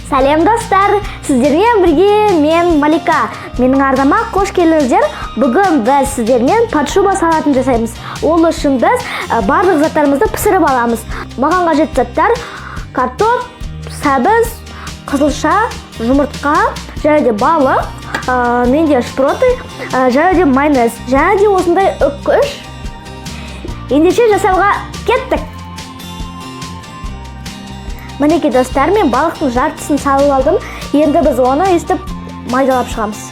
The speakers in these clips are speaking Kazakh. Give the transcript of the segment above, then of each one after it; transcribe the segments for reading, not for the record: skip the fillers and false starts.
Сәлем, достар! Сіздермен бірге мен, Малика. Менің арнама қош келдіңіздер. Бүгін біз сіздермен подшуба салатын жасаймыз. Ол үшін біз барлық заттарымызды пісіріп аламыз. Маған қажет заттар: картоп, сәбіз, қызылша, жұмыртқа және де балық, менде шпроты, және де майонез, және де осындай үккіш. Ендеше жасауға кеттік. Мінекей, достар, мен балықтың жартысын салып алдым. Енді біз оны өйстіп майдалап шығамыз.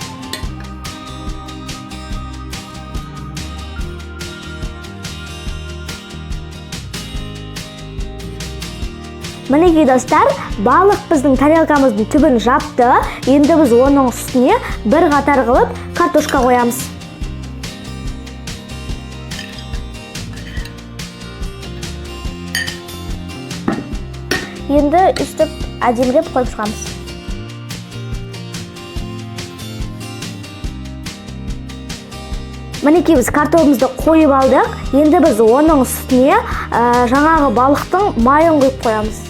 Мінекей, достар, балық біздің тарелкамыздың түбін жапты. Енді біз оның үстіне бір қатар қылып картошка қоямыз. Енді өйстіп әдемілеп қойып шығамыз. Мінекей, біз картогымызды қойып алдық. Енді біз оның үстіне жаңағы балықтың майын құйып қоямыз.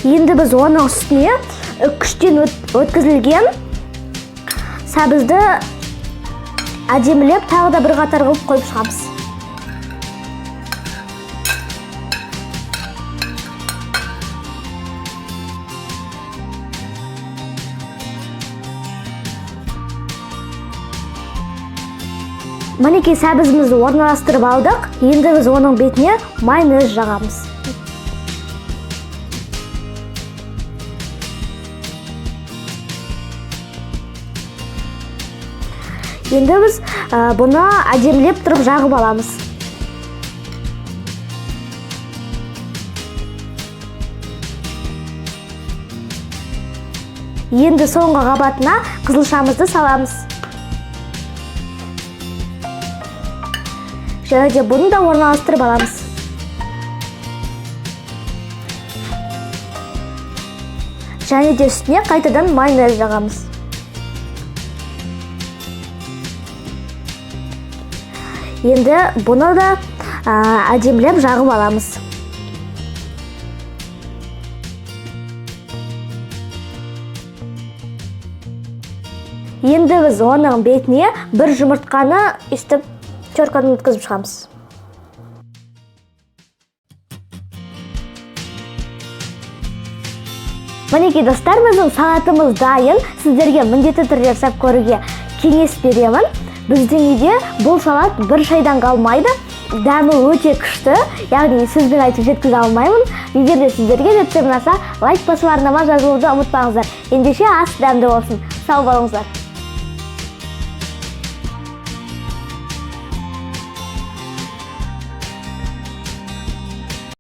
Енді біз оның үстіне үккіштен өткізілген сәбізді әдемілеп тағы да бір қатар қылып қойып шығамыз. Мінекей, сәбізімізді орналастырып алдық. Енді біз оның бетіне майонез жағамыз. Енді біз бұны әдемілеп тұрып жағып аламыз. Енді соңғы қабатына қызылшамызды саламыз. Және де бұны да орналастырып аламыз. Және де үстіне қайтадан майонез жағамыз. Енді бұны да әдемілеп жағып аламыз. Енді біз оның бетіне бір жұмыртқаны өйстіп теркадан өткізіп шығамыз. Мінекей, достар, біздің салатымыз дайын. Сіздерге міндетті түрде жасап көруге кеңес беремін. Біздің үйде бұл салат бір шайдан қалмайды. Дәмі өте күшті, яғни сөзбен айтып жеткізе алмаймын. Егер де сіздерге рецепт ұнаса, лайк басып, арнама жазылуды ұмытпаңыздар. Ендеше, ас дәмді болсын! Сау болыңыздар!